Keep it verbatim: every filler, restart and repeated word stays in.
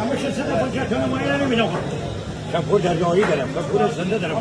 اما ششصد و پنجاه تومن ما اینا نمی‌دم. شب خور در داری دارم، شب خور زنده دارم.